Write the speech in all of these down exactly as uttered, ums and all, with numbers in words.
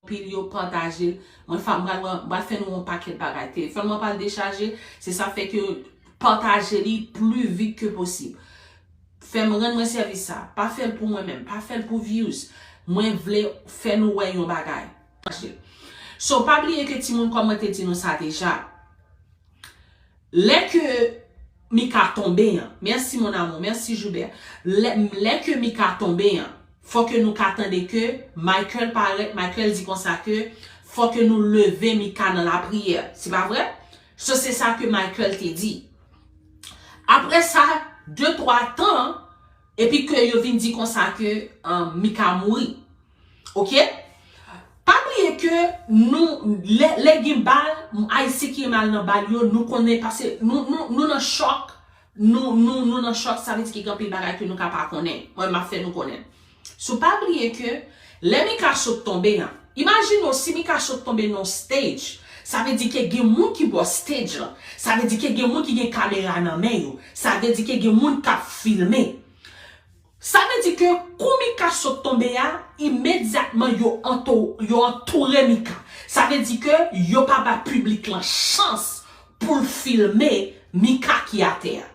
pil yo, pataje l. Mwen fa-, m pral, m pral fè nou yon pakèt bagay. Telefòn mwen pral dechaje, se sa fè ke pataje li pli vit ke posib. Fè m rann mwen sèvis sa. Pa fè l pou mwen menm, pa fè l pou views. Mwen vle fè nou wè yon bagay. So, pa bliye ke timoun, kòm mwen te di nou sa deja, lè ke Mika tonbe an, mèsi mon amour, mèsi Joubert. Lè, lè ke Mika tonbe an, fò ke nou ka tande ke Michael parèt, Michael di konsa ke fò ke nou leve Mika nan lapriyè. Se pa vre? So, se sa ke Michael te di. Apre sa, de twa tan, epi ke yo vin di konsa ke, um, Mika mouri. Oke? Pa bliye ke nou, lè, lè gen bal, Ayisyen ki renmen al nan bal yo, nou konnen, paske nou, nou, nou nan chòk, nou, nou, nou nan chòk, sa vle di ke gen anpil bagay ke nou ka pa konnen. Mwen, m ap fè nou konnen. So, pa bliye ke lè Mika sot tonbe an, imajine w si Mika sot tonbe nan yon stage, sa vle di ke gen moun ki bò stage lan, sa vle di ke gen moun ki gen kamera nan men yo, sa vle di ke gen moun k ap filme. Sa vle di ke kou Mika sot tonbe a, imedyatman yo anto-, yo antoure Mika. Sa vle di ke yo pa ba piblik lan chans pou l filme Mika ki atè a.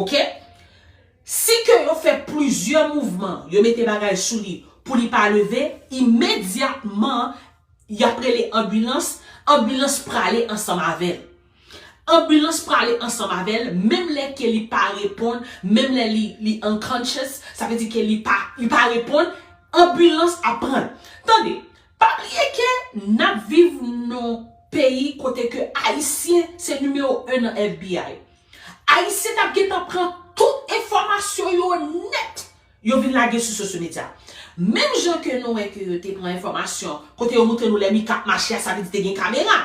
Oke? Si ke yo fè plizyè mouvman, yo mete bagay sou li pou li pa leve, imedyatman y ap rele anbilans, anbilans prale ansanm avè l. Anbilans prale ansanm avè l, menm lè ke li pa reponn, menm lè li, li unconscious, sa vle di ke li pa, li pa reponn, anbilans ap pran l. Tande, pa bliye ke n ap viv nan peyi kote ke Ayisyen se nimewo en nan F B I. Ayisyen t ap gentan pran tout enfòmasyon yo nèt. Yo vin lage sou sosyo medya. Menm jan ke nou wè ke yo te pran enfòmasyon, kote yo montre nou lè Mika ap mache a, sa vle di te gen kamera.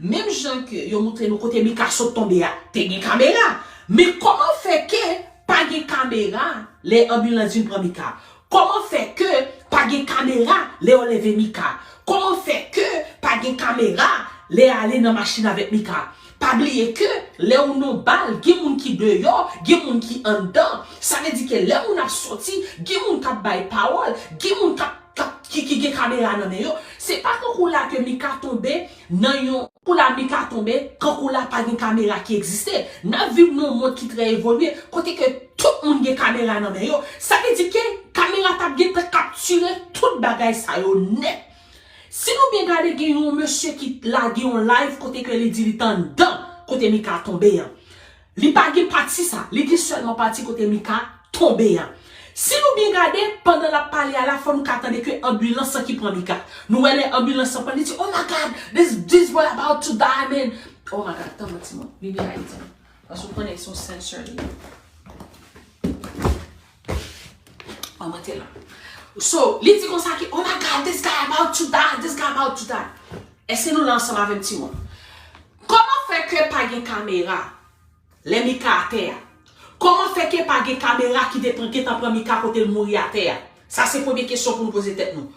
Menm jan ke yo montre nou kote Mika sot tonbe a, te gen kamera. Men kòman fè ke pa gen kamera lè anbilans vin pran Mika? Kòman fè ke pa gen kamera lè yo leve Mika? Kòman fè ke pa gen kamera lè ale nan machin avèk Mika? Pa bliye ke lè ou nan bal, gen moun ki deyò, gen moun ki anndan. Sa vle di ke lè moun ap soti, gen moun k ap bay pawòl, gen moun k ap, k ap, ki, ki gen kamera nan men yo. Se pa kankou la ke Mika tonbe nan yon, kankou la Mika tonbe, kankou la pa gen kamera ki egziste. N ap viv nan yon mond ki trè evolye, kote ke tout moun gen kamera nan men yo. Sa vle di ke kamera t ap gentan kaptire tout bagay sa yo nèt. Si nou byen gade, gen yon mesye ki lage yon live kote ke li di li t anndan kote Mika tonbe an. Li pa gen pati sa, li gen sèlman pati kote Mika tonbe an. Si nou byen gade, pandan l ap pale a la, fò nou ka tande ke anbilans lan ki pran Mika. Nou wè lè anbilans lan pran, li di, "Oh my God, this, this boy about to die, man." Oh my God, tann yon ti moman. Bibli Ayiti. Paske w konnen se yon sensor li ye. Manman te la. So, li di konsa ke, "Oh my God, this guy about to die, this guy about to die." Èske nou la ansanm avè m, timoun? Kòman fè ke pa gen kamera lè Mika atè a? Kòman fè ke pa gen kamera ki te pran, gentan pran Mika kote l mouri atè a? Sa se premye kesyon pou nou poze tèt nou.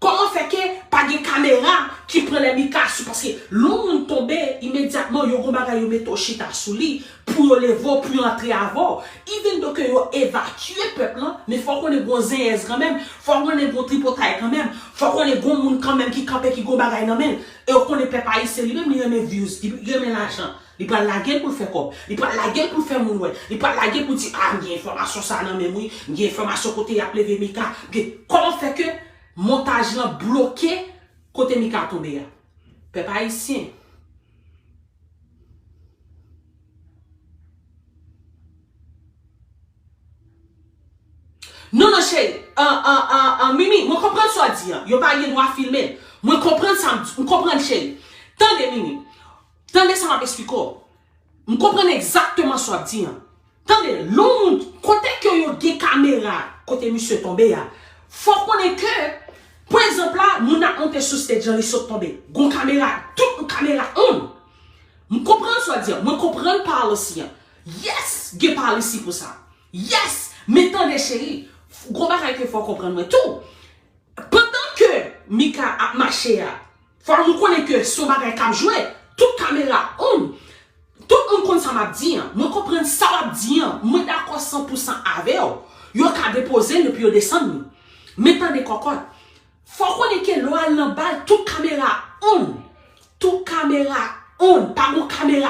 Kòman fè ke pa gen kamera ki pran lè Mika sou? Paske lè yon moun tonbe, imedyatman, yo gon bagay yo mete w chita sou li, pou yo leve w, pou yo antre avè w. Even though ke yo evakye pèp lan, men fò konnen gon zenyèz kanmenm, fò konnen gon tripotay kanmenm, fò konnen gon moun kanmenm ki kanpe, ki gon bagay nan men l. E w konnen pèp ayisyen li menm, li renmen views, li, li renmen lajan. Li pral lage l pou l fè kòb. Li pral lage l pou l fè moun wè. Li pral lage l pou l di, "Ah, m gen enfòmasyon sa nan men m, wi. M gen enfòmasyon kote y ap leve Mika." M gen, kòman fè ke montaj lan bloke kote Mika tonbe a? Pèp ayisyen. Non, non, cheri. An, an, an, an, Mimi, mwen konprann sa w di an. Yo pa gen dwa filme l. Mwen konprann sa, m konprann, cheri. Tande, Mimi. Tande sa m ap eksplike w. M konprann egzakteman sa w ap di an. Tande, lè yon moun, kote ke yo gen kamera, kote misye tonbe a, fò konnen ke, pa egzanp la, moun ap monte sou stage lan, li sot tonbe. Gon kamera, tout kamera on. M konprann sa w di an. Mwen konprann policy an. Yes, gen policy pou sa. Yes, men tande cheri, gon bagay ke fò w konprann mwen tou. Pandan ke Mika ap mache a, fò nou konnen ke se yon bagay k ap jwe, tout kamera on. Tout moun konn sa m ap di an. Mwen konprann sa w ap di an. Mwen dakò san pou san avè w. Yo ka depoze l epi yo desann li. Men tande kòkòt. Fò konnen ke lè w al nan bal, on. Tout kamera on. Pa gon kamera